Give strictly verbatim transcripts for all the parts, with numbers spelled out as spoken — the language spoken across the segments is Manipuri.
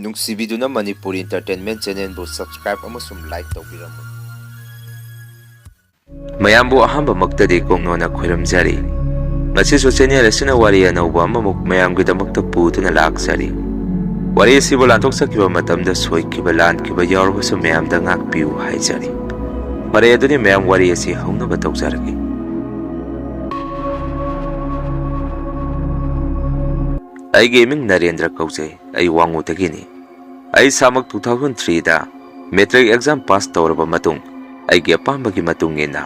ꯅꯨꯡꯁꯤꯕꯤꯗꯨꯅ ꯃꯅꯤꯄꯨꯔꯤ Entertainment Channelꯕꯨ subscribe ꯑꯃꯁꯨꯡ like ꯇꯧꯕꯤꯔꯝꯃꯨ꯫ ꯃꯌꯥꯝꯕꯨ ꯑꯍꯥꯟꯕꯃꯛꯇꯗꯤ ꯀꯣꯛꯅꯣꯟꯅ ꯈꯣꯏꯔꯝꯖꯔꯤ꯫ ꯉꯁꯤꯁꯨ channel ꯑꯁꯤꯅ ꯋꯥꯔꯤ ꯑꯅꯧꯕ ꯑꯃꯃꯨꯛ ꯃꯌꯥꯝꯒꯤꯗꯃꯛꯇ ꯄꯨꯗꯨꯅ ꯂꯥꯛꯆꯔꯤ꯫ ꯋꯥꯔꯤ ꯑꯁꯤꯕꯨ ꯂꯥꯟꯊꯣꯛꯆꯈꯤꯕ ꯃꯇꯝꯗ ꯁꯣꯏꯈꯤꯕ ꯂꯥꯟꯈꯤꯕ ꯌꯥꯎꯔꯕꯁꯨ ꯃꯌꯥꯝꯗ ꯉꯥꯛꯄꯤꯌꯨ ꯍꯥꯏꯖꯔꯤ꯫ ꯐꯔꯦ, ꯑꯗꯨꯗꯤ ꯃꯌꯥꯝ, ꯋꯥꯔꯤ ꯑꯁꯤ ꯍꯧꯅꯕ ꯇꯧꯖꯔꯒꯦ꯫ ꯑꯩꯒꯤ ꯏꯃꯤꯡ ꯅꯔꯦꯟꯗ꯭ꯔ ꯀꯧꯖꯩ꯫ ꯑꯩ ꯋꯥꯉꯨꯗꯒꯤꯅꯤ꯫ ꯑꯩ ꯏꯁꯥꯃꯛ two thousand threeꯗ matric exam pass ꯇꯧꯔꯕ ꯃꯇꯨꯡ, ꯑꯩꯒꯤ ꯑꯄꯥꯝꯕꯒꯤ ꯃꯇꯨꯡ ꯏꯟꯅ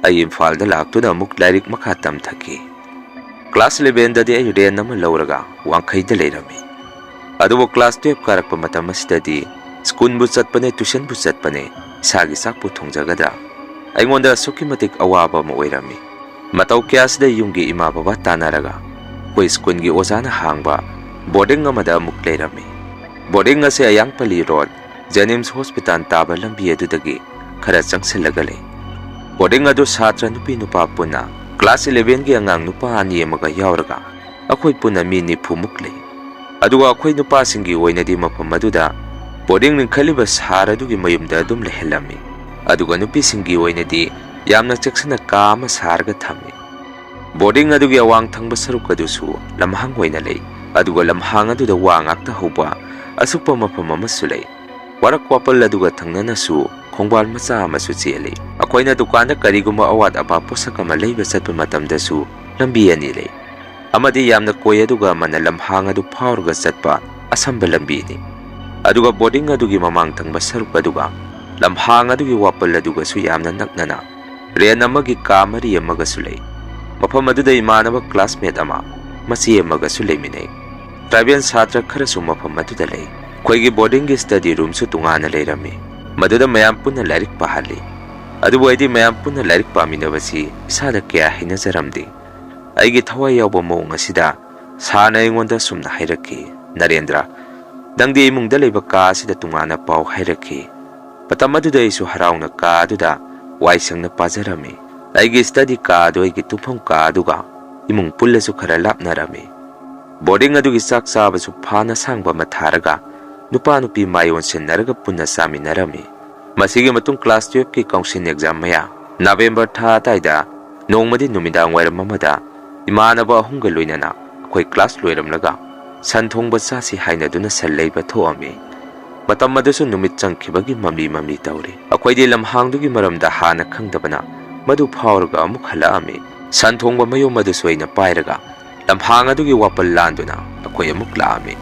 ꯑꯩ ꯏꯝꯐꯥꯜꯗ ꯂꯥꯛꯇꯨꯅ ꯑꯃꯨꯛ ꯂꯥꯏꯔꯤꯛ ꯃꯈꯥ ꯇꯝꯊꯈꯤ꯫ Class elevenꯗꯗꯤ ꯑꯩ rent ꯑꯃ ꯂꯧꯔꯒ ꯋꯥꯡꯈꯩꯗ ꯂꯩꯔꯝꯃꯤ꯫ ꯑꯗꯨꯕꯨ class twelve ꯀꯥꯔꯛꯄ ꯃꯇꯝ ꯑꯁꯤꯗꯗꯤ schoolꯕꯨ ꯆꯠꯄꯅꯦ, tuitionꯕꯨ ꯆꯠꯄꯅꯦ, ꯏꯁꯥꯒꯤ ꯆꯥꯛꯄꯨ ꯊꯣꯡꯖꯒꯗ꯭ꯔꯥ? ꯑꯩꯉꯣꯟꯗ ꯑꯁꯨꯛꯀꯤ ꯃꯇꯤꯛ ꯑꯋꯥꯕ ꯑꯃ ꯑꯣꯏꯔꯝꯃꯤ꯫ ꯃꯇꯧ ꯀꯌꯥꯁꯤꯗ ꯌꯨꯝꯒꯤ ꯏꯃꯥ ꯕꯕꯥ ꯇꯥꯟꯅꯔꯒ ꯑꯩꯈꯣꯏ schoolꯒꯤ ꯑꯣꯖꯥꯅ ꯍꯥꯡꯕ boarding ꯑꯃꯗ ꯑꯃꯨꯛ ꯂꯩꯔꯝꯃꯤ꯫ Boarding ꯑꯁꯤ ꯑꯌꯥꯡꯄꯜꯂꯤ road, Janims Hospital ꯇꯥꯕ ꯂꯝꯕꯤ ꯑꯗꯨꯗꯒꯤ ꯈꯔ ꯆꯪꯁꯤꯜꯂꯒ ꯂꯩ꯫ Boarding ꯑꯗꯨ ꯁꯥꯇ꯭ꯔ ꯅꯨꯄꯤ ꯅꯨꯄꯥ ꯄꯨꯟꯅ class elevenꯒꯤ ꯑꯉꯥꯡ ꯅꯨꯄꯥ ꯑꯅꯤ ꯑꯃꯒ ꯌꯥꯎꯔꯒ ꯑꯩꯈꯣꯏ ꯄꯨꯟꯅ ꯃꯤ ꯅꯤꯐꯨꯃꯨꯛ ꯂꯩ꯫ ꯑꯗꯨꯒ ꯑꯩꯈꯣꯏ ꯅꯨꯄꯥꯁꯤꯡꯒꯤ ꯑꯣꯏꯅꯗꯤ ꯃꯐꯝ ꯑꯗꯨꯗ boarding ꯂꯤꯡꯈꯠꯂꯤꯕ sir ꯑꯗꯨꯒꯤ ꯃꯌꯨꯝꯗ ꯑꯗꯨꯝ ꯂꯩꯍꯜꯂꯝꯃꯤ꯫ ꯑꯗꯨꯒ ꯅꯨꯄꯤꯁꯤꯡꯒꯤ ꯑꯣꯏꯅꯗꯤ ꯌꯥꯝꯅ ꯆꯦꯛꯁꯤꯟꯅ ꯀꯥ ꯑꯃ ꯁꯥꯔꯒ ꯊꯝꯃꯤ꯫ Boarding ꯑꯗꯨꯒꯤ ꯑꯋꯥꯡ ꯊꯪꯕ ꯁꯔꯨꯛ ꯑꯗꯨꯁꯨ ꯂꯝꯍꯥꯡ ꯑꯣꯏꯅ ꯂꯩ, ꯑꯗꯨꯒ ꯂꯝꯍꯥꯡ ꯑꯗꯨꯗ ꯋꯥ ꯉꯥꯛꯇ ꯍꯧꯕ ꯑꯁꯨꯛꯄ ꯃꯐꯝ ꯑꯃꯁꯨ ꯂꯩ꯫ ꯋꯥꯔꯛ ꯋꯥꯄꯜ ꯑꯗꯨꯒ ꯊꯪꯅꯅꯁꯨ ꯈꯣꯡꯕꯥꯜ ꯃꯆꯥ ꯑꯃꯁꯨ ꯆꯦꯜꯂꯤ꯫ ꯑꯩꯈꯣꯏꯅ ꯗꯨꯀꯥꯟꯗ ꯀꯔꯤꯒꯨꯝꯕ ꯑꯋꯥꯠ ꯑꯄꯥ ꯄꯣꯠꯁꯛ ꯑꯃ ꯂꯩꯕ ꯆꯠꯄ ꯃꯇꯝꯗꯁꯨ ꯂꯝꯕꯤ ꯑꯅꯤ ꯂꯩ, ꯑꯃꯗꯤ ꯌꯥꯝꯅ ꯀꯣꯏ ꯑꯗꯨꯒ ꯑꯃꯅ ꯂꯝꯍꯥꯡ ꯑꯗꯨ ꯐꯥꯎꯔꯒ ꯆꯠꯄ ꯑꯁꯝꯕ ꯂꯝꯕꯤꯅꯤ꯫ ꯑꯗꯨꯒ boarding ꯑꯗꯨꯒꯤ ꯃꯃꯥꯡ ꯊꯪꯕ ꯁꯔꯨꯛ ꯑꯗꯨꯒ ꯂꯝꯍꯥꯡ ꯑꯗꯨꯒꯤ ꯋꯥꯄꯜ ꯑꯗꯨꯒꯁꯨ ꯌꯥꯝꯅ ꯅꯛꯅꯅ rent ꯑꯃꯒꯤ ꯀꯥ ꯃꯔꯤ ꯑꯃꯒꯁꯨ ꯂꯩ꯫ ꯃꯐꯝ ꯑꯗꯨꯗ ꯏꯃꯥꯟꯅꯕ classmate ꯑꯃ, ꯃꯆꯦ ꯑꯃꯒꯁꯨ ꯂꯩꯃꯤꯟꯅꯩ꯫ Tribal ꯁꯥꯇ꯭ꯔ ꯈꯔꯁꯨ ꯃꯐꯝ ꯑꯗꯨꯗ ꯂꯩ꯫ ꯑꯩꯈꯣꯏꯒꯤ boardingꯒꯤ study roomꯁꯨ ꯇꯣꯉꯥꯟꯅ ꯂꯩꯔꯝꯃꯤ꯫ ꯃꯗꯨꯗ ꯃꯌꯥꯝ ꯄꯨꯟꯅ ꯂꯥꯏꯔꯤꯛ ꯄꯥꯍꯜꯂꯤ꯫ ꯑꯗꯨꯕꯨ ꯑꯩꯗꯤ ꯃꯌꯥꯝ ꯄꯨꯟꯅ ꯂꯥꯏꯔꯤꯛ ꯄꯥꯃꯤꯟꯅꯕꯁꯤ ꯏꯁꯥꯗ ꯀꯌꯥ ꯍꯩꯅꯖꯔꯝꯗꯦ꯫ ꯑꯩꯒꯤ ꯊꯋꯥꯏ ꯌꯥꯎꯕ ꯃꯑꯣꯡ ꯑꯁꯤꯗ sirꯅ ꯑꯩꯉꯣꯟꯗ ꯑꯁꯨꯝꯅ ꯍꯥꯏꯔꯛꯈꯤ, "ꯅꯔꯦꯟꯗ꯭ꯔ, ꯅꯪꯗꯤ ꯏꯃꯨꯡꯗ ꯂꯩꯕ ꯀꯥ ꯑꯁꯤꯗ ꯇꯣꯉꯥꯟꯅ ꯄꯥꯎ" ꯍꯥꯏꯔꯛꯈꯤ꯫ ꯃꯇꯝ ꯑꯗꯨꯗ ꯑꯩꯁꯨ ꯍꯔꯥꯎꯅ ꯀꯥ ꯑꯗꯨꯗ ꯋꯥꯏ ꯁꯪꯅ ꯄꯥꯖꯔꯝꯃꯤ꯫ ꯑꯩꯒꯤ study ꯀꯥ ꯑꯗꯨ ꯑꯩꯒꯤ ꯇꯨꯝꯐꯝ ꯀꯥ ꯑꯗꯨꯒ ꯏꯃꯨꯡ ꯄꯨꯜꯂꯁꯨ ꯈꯔ ꯂꯥꯞꯅꯔꯝꯃꯤ꯫ Boarding ꯑꯗꯨꯒꯤ ꯆꯥꯛ ꯆꯥꯕꯁꯨ ꯐꯥꯟ ꯑꯁꯥꯡꯕ ꯑꯃ ꯊꯥꯔꯒ ꯅꯨꯄꯥ ꯅꯨꯄꯤ ꯃꯥꯏ ꯑꯣꯟꯁꯤꯟꯅꯔꯒ ꯄꯨꯟꯅ ꯆꯥꯃꯤꯟꯅꯔꯝꯃꯤ꯫ ꯃꯁꯤꯒꯤ ꯃꯇꯨꯡ class twelve ꯀꯤ council exam ꯃꯌꯥ November ꯊꯥ ꯑꯗꯥꯏꯗ ꯅꯣꯡꯃꯗꯤ ꯅꯨꯃꯤꯗꯥꯡ ꯋꯥꯏꯔꯝ ꯑꯃꯗ ꯏꯃꯥꯟꯅꯕ ꯑꯍꯨꯝꯒ ꯂꯣꯏꯅꯅ ꯑꯩꯈꯣꯏ class ꯂꯣꯏꯔꯝꯂꯒ ꯁꯟ ꯊꯣꯡꯕ ꯆꯥꯁꯤ ꯍꯥꯏꯅꯗꯨꯅ ꯁꯟ ꯂꯩꯕ ꯊꯣꯛꯑꯝꯃꯤ꯫ ꯃꯇꯝ ꯑꯗꯨꯁꯨ ꯅꯨꯃꯤꯠ ꯆꯪꯈꯤꯕꯒꯤ ꯃꯝꯂꯤ ꯃꯝꯂꯤ ꯇꯧꯔꯤ꯫ ꯑꯩꯈꯣꯏꯗꯤ ꯂꯝꯍꯥꯡꯗꯨꯒꯤ ꯃꯔꯝꯗ ꯍꯥꯟꯅ ꯈꯪꯗꯕꯅ ꯃꯗꯨ ꯐꯥꯎꯔꯒ ꯑꯃꯨꯛ ꯍꯜꯂꯛꯑꯝꯃꯤ꯫ ꯁꯟ ꯊꯣꯡꯕ ꯃꯌꯣꯝ ꯑꯗꯨꯁꯨ ꯑꯩꯅ ꯄꯥꯏꯔꯒ ꯂꯝꯍꯥꯡ ꯑꯗꯨꯒꯤ ꯋꯥꯄꯜ ꯂꯥꯟꯗꯨꯅ ꯑꯩꯈꯣꯏ ꯑꯃꯨꯛ ꯂꯥꯛꯑꯝꯃꯤ꯫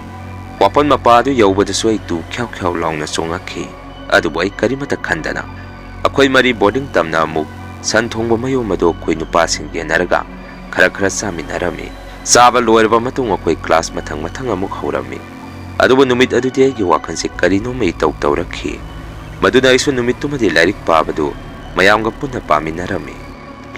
ꯋꯥꯄꯜ ꯃꯄꯥ ꯑꯗꯨ ꯌꯧꯕꯗꯁꯨ ꯑꯩ ꯇꯨ ꯈ꯭ꯌꯥꯎ ꯈ꯭ꯌꯥꯎ ꯂꯥꯎꯅ ꯆꯣꯡꯉꯛꯈꯤ꯫ ꯑꯗꯨꯕꯨ ꯑꯩ ꯀꯔꯤꯃꯠꯇ ꯈꯟꯗꯅ ꯑꯩꯈꯣꯏ ꯃꯔꯤ boarding ꯇꯝꯅ ꯑꯃꯨꯛ ꯁꯟ ꯊꯣꯡꯕ ꯃꯌꯣꯝ ꯑꯗꯨ ꯑꯩꯈꯣꯏ ꯅꯨꯄꯥꯁꯤꯡ ꯌꯦꯟꯅꯔꯒ ꯈꯔ ꯈꯔ ꯆꯥꯃꯤꯟꯅꯔꯝꯃꯤ꯫ ꯆꯥꯕ ꯂꯣꯏꯔꯕ ꯃꯇꯨꯡ ꯑꯩꯈꯣꯏ class ꯃꯊꯪ ꯃꯊꯪ ꯑꯃꯨꯛ ꯍꯧꯔꯝꯃꯤ꯫ ꯑꯗꯨꯕꯨ ꯅꯨꯃꯤꯠ ꯑꯗꯨꯗꯤ ꯑꯩꯒꯤ ꯋꯥꯈꯜꯁꯤ ꯀꯔꯤꯅꯣꯝꯃ ꯏꯇꯧ ꯇꯧꯔꯛꯈꯤ꯫ ꯃꯗꯨꯅ ꯑꯩꯁꯨ ꯅꯨꯃꯤꯠꯇꯨꯃꯗꯤ ꯂꯥꯏꯔꯤꯛ ꯄꯥꯕꯗꯨ ꯃꯌꯥꯝꯒ ꯄꯨꯟꯅ ꯄꯥꯃꯤꯟꯅꯔꯝꯃꯤ꯫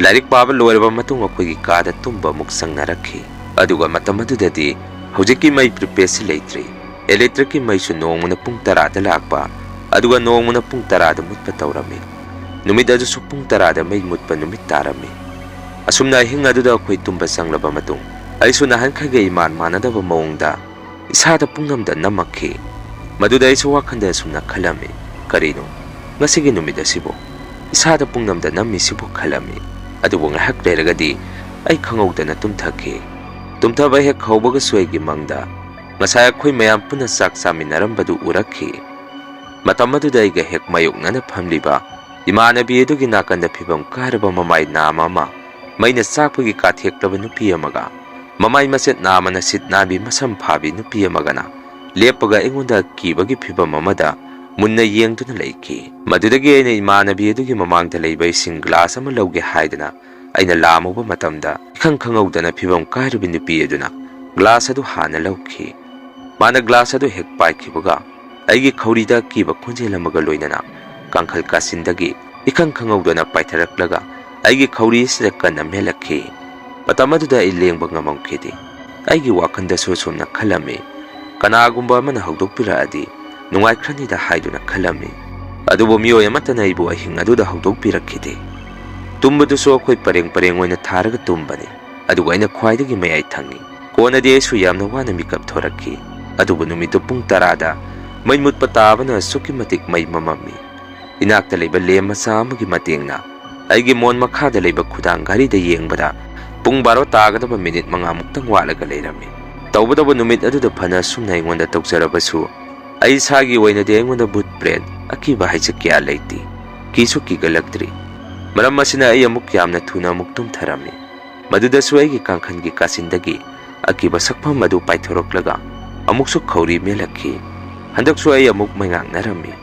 ꯂꯥꯏꯔꯤꯛ ꯄꯥꯕ ꯂꯣꯏꯔꯕ ꯃꯇꯨꯡ ꯑꯩꯈꯣꯏꯒꯤ ꯀꯥꯗ ꯇꯨꯝꯕ ꯑꯃꯨꯛ ꯆꯪꯅꯔꯛꯈꯤ꯫ ꯑꯗꯨꯒ ꯃꯇꯝ ꯑꯗꯨꯗꯗꯤ ꯍꯧꯖꯤꯛꯀꯤ ꯃꯩ prepaid ꯁꯤ ꯂꯩꯇ꯭ꯔꯤ꯫ Electric ꯀꯤ ꯃꯩꯁꯨ ꯅꯣꯡꯃꯅ ꯄꯨꯡ ꯇꯔꯥꯗ ꯂꯥꯛꯄ, ꯑꯗꯨꯒ ꯅꯣꯡꯃꯅ ꯄꯨꯡ ꯇꯔꯥꯗ ꯃꯨꯠꯄ ꯇꯧꯔꯝꯃꯤ꯫ ꯅꯨꯃꯤꯠ ꯑꯗꯨꯁꯨ ꯄꯨꯡ ꯇꯔꯥꯗ ꯃꯩ ꯃꯨꯠꯄ ꯅꯨꯃꯤꯠ ꯇꯥꯔꯝꯃꯤ꯫ ꯑꯁꯨꯝꯅ ꯑꯍꯤꯡ ꯑꯗꯨꯗ ꯑꯩꯈꯣꯏ ꯇꯨꯝꯕ ꯆꯪꯂꯕ ꯃꯇꯨꯡ ꯑꯩꯁꯨ ꯅꯍꯥꯟꯈꯩꯒ ꯏꯃꯥꯟ ꯃꯥꯟꯅꯗꯕ ꯃꯑꯣꯡꯗ ꯏꯁꯥꯗ ꯄꯨꯡꯅꯝꯗ ꯅꯝꯃꯛꯈꯤ꯫ ꯃꯗꯨꯗ ꯑꯩꯁꯨ ꯋꯥꯈꯜꯗ ꯑꯁꯨꯝꯅ ꯈꯜꯂꯝꯃꯤ, "ꯀꯔꯤꯅꯣ ꯉꯁꯤꯒꯤ ꯅꯨꯃꯤꯠ ꯑꯁꯤꯕꯨ ꯏꯁꯥꯗ ꯄꯨꯡꯅꯝꯗ ꯅꯝꯃꯤꯁꯤꯕꯨ?" ꯈꯜꯂꯝꯃꯤ꯫ ꯑꯗꯨꯕꯨ ꯉꯥꯏꯍꯥꯛ ꯂꯩꯔꯒꯗꯤ ꯑꯩ ꯈꯪꯍꯧꯗꯅ ꯇꯨꯝꯊꯈꯤ꯫ ꯇꯨꯝꯊꯕ ꯍꯦꯛ ꯍꯧꯕꯒꯁꯨ ꯑꯩꯒꯤ ꯃꯪꯗ ꯉꯁꯥꯏ ꯑꯩꯈꯣꯏ ꯃꯌꯥꯝ ꯄꯨꯟꯅ ꯆꯥꯛ ꯆꯥꯃꯤꯟꯅꯔꯝꯕꯗꯨ ꯎꯔꯛꯈꯤ꯫ ꯃꯇꯝ ꯑꯗꯨꯗ ꯑꯩꯒ ꯍꯦꯛ ꯃꯥꯌꯣꯛꯅꯅ ꯐꯝꯂꯤꯕ ꯏꯃꯥꯟꯅꯕꯤ ꯑꯗꯨꯒꯤ ꯅꯥꯀꯟꯗ ꯐꯤꯚꯝ ꯀꯥꯏꯔꯕ ꯃꯃꯥꯏ ꯅꯥꯝꯃ ꯑꯃ, ꯃꯩꯅ ꯆꯥꯛꯄꯒꯤ ꯀꯥꯊꯦꯛꯂꯕ ꯅꯨꯄꯤ ꯑꯃꯒ, ꯃꯃꯥꯏ ꯃꯆꯦꯠ ꯅꯥꯝꯃꯅ ꯁꯤꯠ ꯅꯥꯟꯕꯤ ꯃꯁꯝ ꯐꯥꯕꯤ ꯅꯨꯄꯤ ꯑꯃꯒꯅ ꯂꯦꯞꯄꯒ ꯑꯩꯉꯣꯟꯗ ꯀꯤꯕꯒꯤ ꯐꯤꯚꯝ ꯑꯃꯗ ꯃꯨꯟꯅ ꯌꯦꯡꯗꯨꯅ ꯂꯩꯈꯤ꯫ ꯃꯗꯨꯗꯒꯤ ꯑꯩꯅ ꯏꯃꯥꯟꯅꯕꯤ ꯑꯗꯨꯒꯤ ꯃꯃꯥꯡꯗ ꯂꯩꯕ ꯏꯁꯤꯡ glass ꯑꯃ ꯂꯧꯒꯦ ꯍꯥꯏꯗꯨꯅ ꯑꯩꯅ ꯂꯥꯝꯃꯨꯕ ꯃꯇꯝꯗ, ꯏꯈꯪ ꯈꯪꯍꯧꯗꯅ ꯐꯤꯚꯝ ꯀꯥꯏꯔꯕꯤ ꯅꯨꯄꯤ ꯑꯗꯨꯅ glass ꯑꯗꯨ ꯍꯥꯟꯅ ꯂꯧꯈꯤ꯫ ꯃꯥꯅ glass ꯑꯗꯨ ꯍꯦꯛ ꯄꯥꯏꯈꯤꯕꯒ, ꯑꯩꯒꯤ ꯈꯧꯔꯤꯗ ꯑꯀꯤꯕ ꯈꯣꯟꯖꯦꯜ ꯑꯃꯒ ꯂꯣꯏꯅꯅ ꯀꯥꯡꯈꯜ ꯀꯥꯆꯤꯟꯗꯒꯤ ꯏꯈꯪ ꯈꯪꯍꯧꯗꯅ ꯄꯥꯏꯊꯔꯛꯂꯒ ꯑꯩꯒꯤ ꯈꯧꯔꯤ ꯑꯁꯤꯗ ꯀꯟꯅ ꯃꯦꯜꯂꯛꯈꯤ꯫ ꯃꯇꯝ ꯑꯗꯨꯗ ꯑꯩ ꯂꯦꯡꯕ ꯉꯝꯃꯝꯈꯤꯗꯦ꯫ ꯑꯩꯒꯤ ꯋꯥꯈꯜꯗꯁꯨ ꯑꯁꯨꯝꯅ ꯈꯜꯂꯝꯃꯤ, "ꯀꯅꯥꯒꯨꯝꯕ ꯑꯃꯅ ꯍꯧꯗꯣꯛꯄꯤꯔꯛꯑꯗꯤ ꯅꯨꯡꯉꯥꯏꯈ꯭ꯔꯅꯤꯗ" ꯍꯥꯏꯗꯨꯅ ꯈꯜꯂꯝꯃꯤ꯫ ꯑꯗꯨꯕꯨ ꯃꯤꯑꯣꯏ ꯑꯃꯠꯇꯅ ꯑꯩꯕꯨ ꯑꯍꯤꯡ ꯑꯗꯨꯗ ꯍꯧꯗꯣꯛꯄꯤꯔꯛꯈꯤꯗꯦ꯫ ꯇꯨꯝꯕꯗꯨꯁꯨ ꯑꯩꯈꯣꯏ ꯄꯔꯦꯡ ꯄꯔꯦꯡ ꯑꯣꯏꯅ ꯊꯥꯔꯒ ꯇꯨꯝꯕꯅꯤ, ꯑꯗꯨꯒ ꯑꯩꯅ ꯈ꯭ꯋꯥꯏꯗꯒꯤ ꯃꯌꯥꯏ ꯊꯪꯉꯤ꯫ ꯀꯣꯟꯅꯗꯤ ꯑꯩꯁꯨ ꯌꯥꯝꯅ ꯋꯥꯅ ꯃꯤꯀꯞ ꯊꯣꯔꯛꯈꯤ꯫ ꯑꯗꯨꯕꯨ ꯅꯨꯃꯤꯠꯇꯨ ꯄꯨꯡ ꯇꯔꯥꯗ ꯃꯩ ꯃꯨꯠꯄ ꯇꯥꯕꯅ ꯑꯁꯨꯛꯀꯤ ꯃꯇꯤꯛ ꯃꯩ ꯃꯝꯃꯝꯃꯤ꯫ ꯏꯅꯥꯛꯇ ꯂꯩꯕ ꯂꯦꯝ ꯃꯆꯥ ꯑꯃꯒꯤ ꯃꯇꯦꯡꯅ ꯑꯩꯒꯤ ꯃꯣꯟ ꯃꯈꯥꯗ ꯂꯩꯕ ꯈꯨꯗꯥꯡ ꯘꯔꯤꯗ ꯌꯦꯡꯕꯗ ꯄꯨꯡ ꯕꯥꯔꯣ ꯇꯥꯒꯗꯕ ꯃꯤꯅꯤꯠ ꯃꯉꯥꯃꯨꯛꯇꯪ ꯋꯥꯠꯂꯒ ꯂꯩꯔꯝꯃꯤ꯫ ꯇꯧꯕꯇꯕꯨ ꯅꯨꯃꯤꯠ ꯑꯗꯨꯗ ꯐꯅ ꯑꯁꯨꯝꯅ ꯑꯩꯉꯣꯟꯗ ꯇꯧꯖꯔꯕꯁꯨ, ꯑꯩ ꯏꯁꯥꯒꯤ ꯑꯣꯏꯅꯗꯤ ꯑꯩꯉꯣꯟꯗ ꯚꯨꯠ ꯄ꯭ꯔꯦꯠ ꯑꯀꯤꯕ ꯍꯥꯏꯁꯦ ꯀꯌꯥ ꯂꯩꯇꯦ꯫ ꯀꯤꯁꯨ ꯀꯤꯒꯠꯂꯛꯇ꯭ꯔꯤ꯫ ꯃꯔꯝ ꯑꯁꯤꯅ ꯑꯩ ꯑꯃꯨꯛ ꯌꯥꯝꯅ ꯊꯨꯅ ꯑꯃꯨꯛ ꯇꯨꯝꯊꯔꯝꯃꯤ꯫ ꯃꯗꯨꯗꯁꯨ ꯑꯩꯒꯤ ꯀꯥꯡꯈꯟꯒꯤ ꯀꯥꯆꯤꯟꯗꯒꯤ ꯑꯀꯤꯕ ꯁꯛꯐꯝ ꯑꯗꯨ ꯄꯥꯏꯊꯣꯔꯛꯂꯒ ꯑꯃꯨꯛꯁꯨ ꯈꯧꯔꯤ ꯃꯦꯜꯂꯛꯈꯤ꯫ ꯍꯟꯗꯛꯁꯨ ꯑꯩ ꯑꯃꯨꯛ ꯃꯩꯉꯥꯛꯅꯔꯝꯃꯤ꯫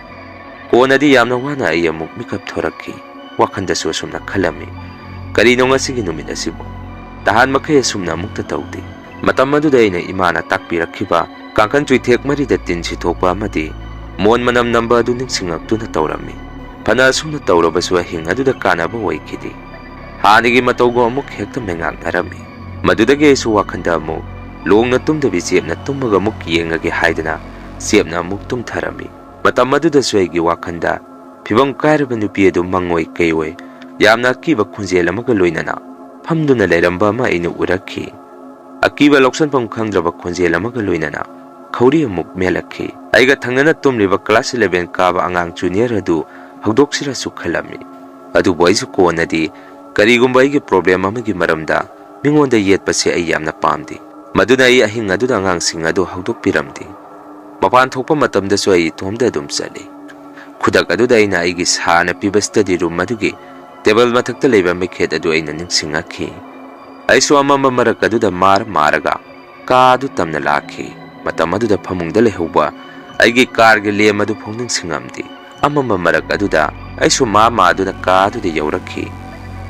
ꯀꯣꯟꯅꯗꯤ ꯌꯥꯝꯅ ꯋꯥꯅ ꯑꯩ ꯑꯃꯨꯛ ꯃꯤꯀꯞ ꯊꯣꯔꯛꯈꯤ꯫ ꯋꯥꯈꯜꯗꯁꯨ ꯑꯁꯨꯝꯅ ꯈꯜꯂꯝꯃꯤ, "ꯀꯔꯤꯅꯣ ꯉꯁꯤꯒꯤ ꯅꯨꯃꯤꯠ ꯑꯁꯤꯕꯨ? ꯅꯍꯥꯟ ꯃꯈꯩ ꯑꯁꯨꯝꯅ ꯑꯃꯨꯛꯇ ꯇꯧꯗꯦ꯫" ꯃꯇꯝ ꯑꯗꯨꯗ ꯑꯩꯅ ꯏꯃꯥꯅ ꯇꯥꯛꯄꯤꯔꯛꯈꯤꯕ ꯀꯥꯡꯈꯟ ꯆꯨꯏꯊꯦꯛ ꯃꯔꯤꯗ ꯇꯤꯟ ꯁꯤꯊꯣꯛꯄ ꯑꯃꯗꯤ ꯃꯣꯟ ꯃꯅꯝ ꯅꯝꯕ ꯑꯗꯨ ꯅꯤꯡꯁꯤꯡꯉꯛꯇꯨꯅ ꯇꯧꯔꯝꯃꯤ꯫ ꯐꯅ ꯑꯁꯨꯝꯅ ꯇꯧꯔꯕꯁꯨ ꯑꯍꯤꯡ ꯑꯗꯨꯗ ꯀꯥꯟꯅꯕ ꯑꯣꯏꯈꯤꯗꯦ꯫ ꯍꯥꯟꯅꯒꯤ ꯃꯇꯧꯒ ꯑꯃꯨꯛ ꯍꯦꯛꯇ ꯃꯩꯉꯥꯛꯅꯔꯝꯃꯤ꯫ ꯃꯗꯨꯗꯒꯤ ꯑꯩꯁꯨ ꯋꯥꯈꯜꯗ ꯑꯃꯨꯛ ꯂꯣꯡꯅ ꯇꯨꯝꯗꯕꯤ ꯆꯦꯞꯅ ꯇꯨꯝꯃꯒ ꯑꯃꯨꯛ ꯌꯦꯡꯉꯒꯦ ꯍꯥꯏꯗꯅ ꯆꯦꯞꯅ ꯑꯃꯨꯛ ꯇꯨꯝꯊꯔꯝꯃꯤ꯫ ꯃꯇꯝ ꯑꯗꯨꯗꯁꯨ ꯑꯩꯒꯤ ꯋꯥꯈꯜꯗ ꯐꯤꯕꯝ ꯀꯥꯏꯔꯕ ꯅꯨꯄꯤ ꯑꯗꯨ ꯃꯪꯑꯣꯏ ꯀꯩꯑꯣꯏ ꯌꯥꯝꯅ ꯑꯀꯤꯕ ꯈꯣꯟꯖꯦꯜ ꯑꯃꯒ ꯂꯣꯏꯅꯅ ꯐꯝꯗꯨꯅ ꯂꯩꯔꯝꯕ ꯑꯃ ꯑꯩꯅ ꯎꯔꯛꯈꯤ꯫ ꯑꯀꯤꯕ ꯂꯧꯁꯟꯐꯝ ꯈꯪꯗ꯭ꯔꯕ ꯈꯣꯟꯖꯦꯜ ꯑꯃꯒ ꯂꯣꯏꯅꯅ ꯈꯧꯔꯤ ꯑꯃꯨꯛ ꯃꯦꯜꯂꯛꯈꯤ꯫ ꯑꯩꯒ ꯊꯪꯅꯅ ꯇꯨꯝꯂꯤꯕ class eleven ꯀꯥꯕ ꯑꯉꯥꯡ junior ꯑꯗꯨ ꯍꯧꯗꯣꯛꯁꯤꯔꯁꯨ ꯈꯜꯂꯝꯃꯤ꯫ ꯑꯗꯨꯕꯨ ꯑꯩꯁꯨ ꯀꯣꯟꯅꯗꯤ ꯀꯔꯤꯒꯨꯝꯕ ꯑꯩꯒꯤ problem ꯑꯃꯒꯤ ꯃꯔꯝꯗ ꯃꯤꯉꯣꯟꯗ ꯌꯦꯠꯄꯁꯦ ꯑꯩ ꯌꯥꯝꯅ ꯄꯥꯝꯗꯦ꯫ ꯃꯗꯨꯅ ꯑꯩ ꯑꯍꯤꯡ ꯑꯗꯨꯗ ꯑꯉꯥꯡꯁꯤꯡ ꯑꯗꯨ ꯍꯧꯗꯣꯛꯄꯤꯔꯝꯗꯦ꯫ ꯃꯄꯥꯟ ꯊꯣꯛꯄ ꯃꯇꯝꯗꯁꯨ ꯑꯩ ꯏꯇꯣꯝꯇ ꯑꯗꯨꯝ ꯆꯠꯂꯤ꯫ ꯈꯨꯗꯛ ꯑꯗꯨꯗ ꯑꯩꯅ ꯑꯩꯒꯤ ꯁꯥꯔꯅ ꯄꯤꯕ study room ꯑꯗꯨꯒꯤ table ꯃꯊꯛꯇ ꯂꯩꯕ ꯃꯩꯈꯦꯠ ꯑꯗꯨ ꯑꯩꯅ ꯅꯤꯡꯁꯤꯡꯉꯛꯈꯤ꯫ ꯑꯩꯁꯨ ꯑꯃꯝꯕ ꯃꯔꯛ ꯑꯗꯨꯗ ꯃꯥꯔ ꯃꯥꯔꯒ ꯀꯥ ꯑꯗꯨ ꯇꯝꯅ ꯂꯥꯛꯈꯤ꯫ ꯃꯇꯝ ꯑꯗꯨꯗ ꯐꯃꯨꯡꯗ ꯂꯩꯍꯧꯕ ꯑꯩꯒꯤ car ꯒꯤ ꯂꯦꯝ ꯑꯗꯨ ꯐꯥꯎ ꯅꯤꯡꯁꯤꯡꯉꯝꯗꯦ꯫ ꯑꯃꯝꯕ ꯃꯔꯛ ꯑꯗꯨꯗ ꯑꯩꯁꯨ ꯃꯥ ꯃꯥꯗꯨꯅ ꯀꯥ ꯑꯗꯨꯗ ꯌꯧꯔꯛꯈꯤ꯫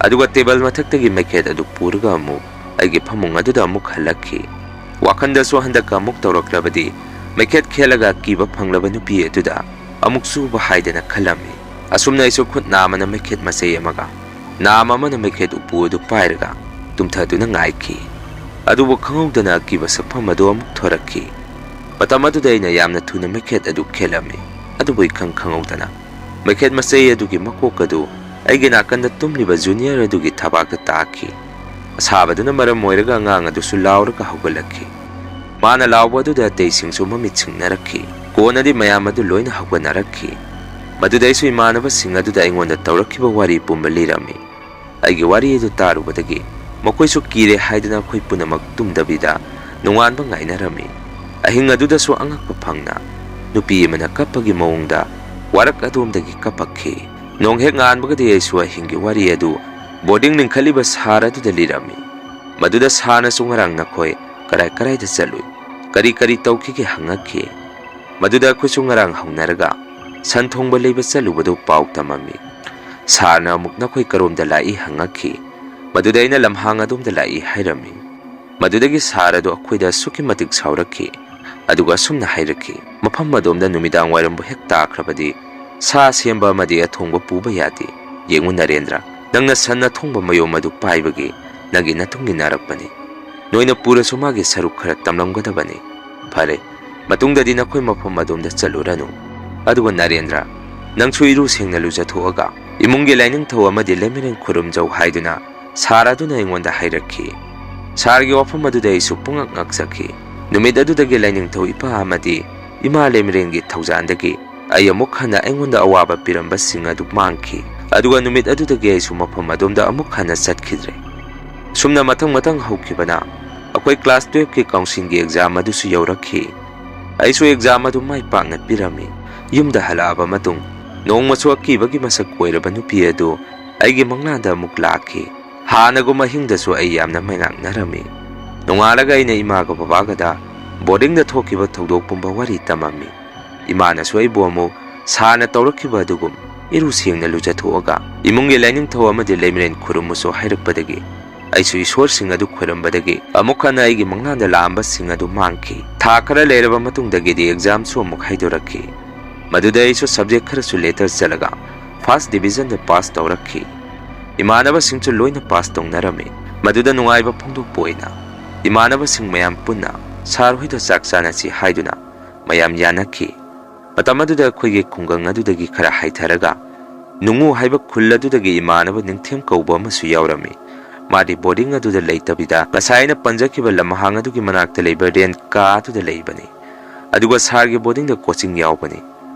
ꯑꯗꯨꯒ table ꯃꯊꯛꯇꯒꯤ ꯃꯩꯈꯦꯠ ꯑꯗꯨ ꯄꯨꯔꯒ ꯑꯃꯨꯛ ꯑꯩꯒꯤ ꯐꯃꯨꯡ ꯑꯗꯨꯗ ꯑꯃꯨꯛ ꯍꯜꯂꯛꯈꯤ꯫ ꯋꯥꯈꯜꯗꯁꯨ ꯍꯟꯗꯛꯀ ꯑꯃꯨꯛ ꯇꯧꯔꯛꯂꯕꯗꯤ ꯃꯩꯈꯦꯠ ꯈꯦꯠꯂꯒ ꯑꯀꯤꯕ ꯐꯪꯂꯕ ꯅꯨꯄꯤ ꯑꯗꯨꯗ ꯑꯃꯨꯛ ꯆꯨꯕ ꯍꯥꯏꯗꯅ ꯈꯜꯂꯝꯃꯤ꯫ ꯑꯁꯨꯝꯅ ꯑꯩꯁꯨ ꯈꯨꯠ ꯅꯥꯝꯃꯅ ꯃꯩꯈꯦꯠ ꯃꯆꯩ ꯑꯃꯒ ꯅꯥꯝ ꯑꯃꯅ ꯃꯩꯈꯦꯠ ꯎꯄꯨ ꯑꯗꯨ ꯄꯥꯏꯔꯒ ꯇꯨꯝꯊꯗꯨꯅ ꯉꯥꯏꯈꯤ꯫ ꯑꯗꯨꯕꯨ ꯈꯪꯍꯧꯗꯅ ꯑꯀꯤꯕ ꯁꯛꯐꯝ ꯑꯗꯨ ꯑꯃꯨꯛ ꯊꯣꯔꯛꯈꯤ꯫ ꯃꯇꯝ ꯑꯗꯨꯗ ꯑꯩꯅ ꯌꯥꯝꯅ ꯊꯨꯅ ꯃꯩꯈꯦꯠ ꯑꯗꯨ ꯈꯦꯠꯂꯝꯃꯤ꯫ ꯑꯗꯨꯕꯨ ꯏꯈꯪ ꯈꯪꯍꯧꯗꯅ ꯃꯩꯈꯦꯠ ꯃꯆꯩ ꯑꯗꯨꯒꯤ ꯃꯀꯣꯛ ꯑꯗꯨ ꯑꯩꯒꯤ ꯅꯥꯀꯟꯗ ꯇꯨꯝꯂꯤꯕ junior ꯑꯗꯨꯒꯤ ꯊꯕꯥꯛꯇ ꯇꯥꯈꯤ꯫ ꯑꯁꯥꯕꯗꯨꯅ ꯃꯔꯝ ꯑꯣꯏꯔꯒ ꯑꯉꯥꯡ ꯑꯗꯨꯁꯨ ꯂꯥꯎꯔꯒ ꯍꯧꯒꯠꯂꯛꯈꯤ꯫ ꯃꯥꯅ ꯂꯥꯎꯕ ꯑꯗꯨꯗ ꯑꯇꯩꯁꯤꯡꯁꯨ ꯃꯃꯤꯠ ꯁꯤꯡꯅꯔꯛꯈꯤ꯫ ꯀꯣꯟꯅꯗꯤ ꯃꯌꯥꯝ ꯑꯗꯨ ꯂꯣꯏꯅ ꯍꯧꯒꯠꯅꯔꯛꯈꯤ꯫ ꯃꯗꯨꯗ ꯑꯩꯁꯨ ꯏꯃꯥꯟꯅꯕꯁꯤꯡ ꯑꯗꯨꯗ ꯑꯩꯉꯣꯟꯗ ꯇꯧꯔꯛꯈꯤꯕ ꯋꯥꯔꯤ ꯄꯨꯝꯕ ꯂꯤꯔꯝꯃꯤ꯫ ꯑꯩꯒꯤ ꯋꯥꯔꯤ ꯑꯗꯨ ꯇꯥꯔꯨꯕꯗꯒꯤ ꯃꯈꯣꯏꯁꯨ ꯀꯤꯔꯦ ꯍꯥꯏꯗꯨꯅ ꯑꯩꯈꯣꯏ ꯄꯨꯝꯅꯃꯛ ꯇꯨꯝꯗꯕꯤꯗ ꯅꯣꯡꯉꯥꯟꯕ ꯉꯥꯏꯅꯔꯝꯃꯤ꯫ ꯑꯍꯤꯡ ꯑꯗꯨꯗꯁꯨ ꯑꯉꯛꯄ ꯐꯪꯅ ꯅꯨꯄꯤ ꯑꯃꯅ ꯀꯞꯄꯒꯤ ꯃꯑꯣꯡꯗ ꯋꯥꯔꯛ ꯑꯗꯣꯝꯗꯒꯤ ꯀꯞꯄꯛꯈꯤ꯫ ꯅꯣꯡ ꯍꯦꯛ ꯉꯥꯟꯕꯒꯗꯤ ꯑꯩꯁꯨ ꯑꯍꯤꯡꯒꯤ ꯋꯥꯔꯤ ꯑꯗꯨ ꯕꯣꯔꯗꯤꯡ ꯂꯤꯡꯈꯠꯂꯤꯕ ꯁꯥꯔ ꯑꯗꯨꯗ ꯂꯤꯔꯝꯃꯤ꯫ ꯃꯗꯨꯗ ꯁꯥꯔꯅꯁꯨ ꯉꯔꯥꯡ ꯅꯈꯣꯏ ꯀꯔꯥꯏ ꯀꯔꯥꯏꯗ ꯆꯠꯂꯨꯏ, ꯀꯔꯤ ꯀꯔꯤ ꯇꯧꯈꯤꯒꯦ ꯍꯪꯉꯛꯈꯤ꯫ ꯃꯗꯨꯗ ꯑꯩꯈꯣꯏꯁꯨ ꯉꯔꯥꯡ ꯍꯧꯅꯔꯒ ꯁꯟ ꯊꯣꯡꯕ ꯂꯩꯕ ꯆꯠꯂꯨꯕꯗꯨ ꯄꯥꯎ ꯇꯝꯃꯝꯃꯤ꯫ ꯁꯥꯔꯅ ꯑꯃꯨꯛ ꯅꯈꯣꯏ ꯀꯔꯣꯝꯗ ꯂꯥꯛꯏ ꯍꯪꯉꯛꯈꯤ꯫ ꯃꯗꯨꯗ ꯑꯩꯅ ꯂꯝꯍꯥꯡ ꯑꯗꯣꯝꯗ ꯂꯥꯛꯏ ꯍꯥꯏꯔꯝꯃꯤ꯫ ꯃꯗꯨꯗꯒꯤ ꯁꯥꯔ ꯑꯗꯨ ꯑꯩꯈꯣꯏꯗ ꯑꯁꯨꯛꯀꯤ ꯃꯇꯤꯛ ꯁꯥꯎꯔꯛꯈꯤ꯫ ꯑꯗꯨꯒ ꯑꯁꯨꯝꯅ ꯍꯥꯏꯔꯛꯈꯤ, "ꯃꯐꯝ ꯑꯗꯣꯝꯗ ꯅꯨꯃꯤꯗꯥꯡ ꯋꯥꯏꯔꯝꯕꯨ ꯍꯦꯛ ꯇꯥꯈ꯭ꯔꯕꯗꯤ ꯁꯥ ꯁꯦꯝꯕ ꯑꯃꯗꯤ ꯑꯊꯣꯡꯕ ꯄꯨꯕ ꯌꯥꯗꯦ꯫ ꯌꯦꯡꯉꯨ ꯅꯔꯦꯟꯗ꯭ꯔ, ꯅꯪꯅ ꯁꯟ ꯑꯊꯣꯡꯕ ꯃꯌꯣꯝ ꯑꯗꯨ ꯄꯥꯏꯕꯒꯤ ꯅꯪꯒꯤ ꯅꯇꯨꯡ ꯏꯟꯅꯔꯛꯄꯅꯤ꯫ ꯅꯣꯏꯅ ꯄꯨꯔꯁꯨ ꯃꯥꯒꯤ ꯁꯔꯨꯛ ꯈꯔ ꯇꯝꯂꯝꯒꯗꯕꯅꯤ꯫ ꯐꯔꯦ, ꯃꯇꯨꯡꯗꯗꯤ ꯅꯈꯣꯏ ꯃꯐꯝ ꯑꯗꯣꯝꯗ ꯆꯠꯂꯨꯔꯅꯨ꯫ ꯑꯗꯨꯒ ꯅꯔꯦꯟꯗ꯭ꯔ, ꯅꯪꯁꯨ ꯏꯔꯨ ꯁꯦꯡꯅ ꯂꯨꯖꯊꯣꯛꯑꯒ ꯏꯃꯨꯡꯒꯤ ꯂꯥꯏꯅꯤꯡꯊꯧ ꯑꯃꯗꯤ ꯂꯩꯃꯔꯦꯟ ꯈꯨꯔꯨꯝꯖꯧ" ꯍꯥꯏꯗꯨꯅ ꯁꯥꯔ ꯑꯗꯨꯅ ꯑꯩꯉꯣꯟꯗ ꯍꯥꯏꯔꯛꯈꯤ꯫ ꯁꯥꯔꯒꯤ ꯋꯥꯐꯝ ꯑꯗꯨꯗ ꯑꯩꯁꯨ ꯄꯨꯡꯉꯛ ꯉꯛꯆꯈꯤ꯫ ꯅꯨꯃꯤꯠ ꯑꯗꯨꯗꯒꯤ ꯂꯥꯏꯅꯤꯡꯊꯧ ꯏꯄꯥ ꯑꯃꯗꯤ ꯏꯃꯥ ꯂꯩꯃꯔꯦꯟꯒꯤ ꯊꯧꯖꯥꯟꯗꯒꯤ ꯑꯩ ꯑꯃꯨꯛ ꯍꯟꯅ ꯑꯩꯉꯣꯟꯗ ꯑꯋꯥꯕ ꯄꯤꯔꯝꯕꯁꯤꯡ ꯑꯗꯨ ꯃꯥꯡꯈꯤ꯫ ꯑꯗꯨꯒ ꯅꯨꯃꯤꯠ ꯑꯗꯨꯗꯒꯤ ꯑꯩꯁꯨ ꯃꯐꯝ ꯑꯗꯣꯝꯗ ꯑꯃꯨꯛ ꯍꯟꯅ ꯆꯠꯈꯤꯗ꯭ꯔꯦ꯫ ꯁꯨꯝꯅ ꯃꯊꯪ ꯃꯊꯪ ꯍꯧꯈꯤꯕꯅ ꯑꯩꯈꯣꯏ ꯀ꯭ꯂꯥꯁ ꯇꯨꯌꯦꯜꯐꯀꯤ ꯀꯥꯎꯟꯁꯤꯜꯒꯤ ꯑꯦꯛꯖꯥꯝ ꯑꯗꯨꯁꯨ ꯌꯧꯔꯛꯈꯤ꯫ ꯑꯩꯁꯨ ꯑꯦꯛꯖꯥꯝ ꯑꯗꯨ ꯃꯥꯏ ꯄꯥꯛꯅ ꯄꯤꯔꯝꯃꯤ꯫ ꯌꯨꯝꯗ ꯍꯜꯂꯛꯑꯕ ꯃꯇꯨꯡ ꯅꯣꯡꯃꯁꯨ ꯑꯀꯤꯕꯒꯤ ꯃꯁꯛ ꯑꯣꯏꯔꯕ ꯅꯨꯄꯤ ꯑꯗꯨ ꯑꯩꯒꯤ ꯃꯪꯂꯥꯟꯗ ꯑꯃꯨꯛ ꯂꯥꯛꯈꯤ꯫ ꯍꯥꯟꯅꯒꯨꯝ ꯑꯍꯤꯡꯗꯁꯨ ꯑꯩ ꯌꯥꯝꯅ ꯃꯩꯉꯥꯛꯅꯔꯝꯃꯤ꯫ ꯅꯣꯡꯉꯥꯜꯂꯒ ꯑꯩꯅ ꯏꯃꯥꯒ ꯕꯕꯥꯒꯗ ꯕꯣꯔꯗꯤꯡꯗ ꯊꯣꯛꯈꯤꯕ ꯊꯧꯗꯣꯛ ꯄꯨꯝꯕ ꯋꯥꯔꯤ ꯇꯝꯃꯝꯃꯤ꯫ ꯏꯃꯥꯅꯁꯨ ꯑꯩꯕꯨ ꯑꯃꯨꯛ ꯁꯥꯔꯅ ꯇꯧꯔꯛꯈꯤꯕ ꯑꯗꯨꯒꯨꯝ ꯏꯔꯨ ꯁꯦꯡꯅ ꯂꯨꯖꯊꯣꯛꯑꯒ ꯏꯃꯨꯡꯒꯤ ꯂꯥꯏꯅꯤꯡꯊꯧ ꯑꯃꯗꯤ ꯂꯩꯃꯔꯦꯟ ꯈꯨꯔꯨꯝꯃꯨꯁꯨ ꯍꯥꯏꯔꯛꯄꯗꯒꯤ ꯑꯩꯁꯨ ꯏꯁꯣꯔꯁꯤꯡ ꯑꯗꯨ ꯈꯣꯏꯔꯝꯕꯗꯒꯤ ꯑꯃꯨꯛ ꯍꯟꯅ ꯑꯩꯒꯤ ꯃꯪꯂꯥꯟꯗ ꯂꯥꯛꯑꯝꯕꯁꯤꯡ ꯑꯗꯨ ꯃꯥꯡꯈꯤ꯫ ꯊꯥ ꯈꯔ ꯂꯩꯔꯕ ꯃꯇꯨꯡꯗꯒꯤꯗꯤ ꯑꯦꯛꯖꯥꯝꯁꯨ ꯑꯃꯨꯛ ꯍꯥꯏꯗꯣꯔꯛꯈꯤ꯫ ꯃꯗꯨꯗ ꯑꯩꯁꯨ ꯁꯕꯖꯦꯛ ꯈꯔꯁꯨ ꯂꯦꯇꯔ ꯆꯠꯂꯒ ꯐꯥꯔꯁ ꯗꯤꯕꯤꯖꯟꯗ ꯄꯥꯁ ꯇꯧꯔꯛꯈꯤ꯫ ꯏꯃꯥꯟꯅꯕꯁꯤꯡꯁꯨ ꯂꯣꯏꯅ ꯄꯥꯁ ꯇꯧꯅꯔꯝꯃꯤ꯫ ꯃꯗꯨꯗ ꯅꯨꯡꯉꯥꯏꯕ ꯐꯣꯡꯗꯣꯛꯄ ꯑꯣꯏꯅ ꯏꯃꯥꯟꯅꯕꯁꯤꯡ ꯃꯌꯥꯝ ꯄꯨꯟꯅ ꯁꯥꯔ ꯍꯣꯏꯗ ꯆꯥꯛ ꯆꯥꯅꯁꯤ ꯍꯥꯏꯗꯨꯅ ꯃꯌꯥꯝ ꯌꯥꯅꯈꯤ꯫ ꯃꯇꯝ ꯑꯗꯨꯗ ꯑꯩꯈꯣꯏꯒꯤ ꯈꯨꯡꯒꯪ ꯑꯗꯨꯗꯒꯤ ꯈꯔ ꯍꯥꯏꯊꯔꯒ ꯅꯨꯡꯉꯨ ꯍꯥꯏꯕ ꯈꯨꯜ ꯑꯗꯨꯗꯒꯤ ꯏꯃꯥꯟꯅꯕ ꯅꯤꯡꯊꯦꯝ ꯀꯧꯕ ꯑꯃꯁꯨ ꯌꯥꯎꯔꯝꯃꯤ꯫ ꯃꯥꯗꯤ ꯕꯣꯔꯗꯤꯡ ꯑꯗꯨꯗ ꯂꯩꯇꯕꯤꯗ ꯉꯁꯥꯏ ꯑꯩꯅ ꯄꯟꯖꯈꯤꯕ ꯂꯝꯍꯥꯡ ꯑꯗꯨꯒꯤ ꯃꯅꯥꯛꯇ ꯂꯩꯕ ꯔꯦꯟ ꯀꯥ ꯑꯗꯨꯗ ꯂꯩꯕꯅꯤ꯫ ꯑꯗꯨꯒ ꯁꯥꯔꯒꯤ ꯕꯣꯔꯗꯤꯡꯗ ꯀꯣꯆꯤꯡ ꯌꯥꯎꯕꯅꯤ꯫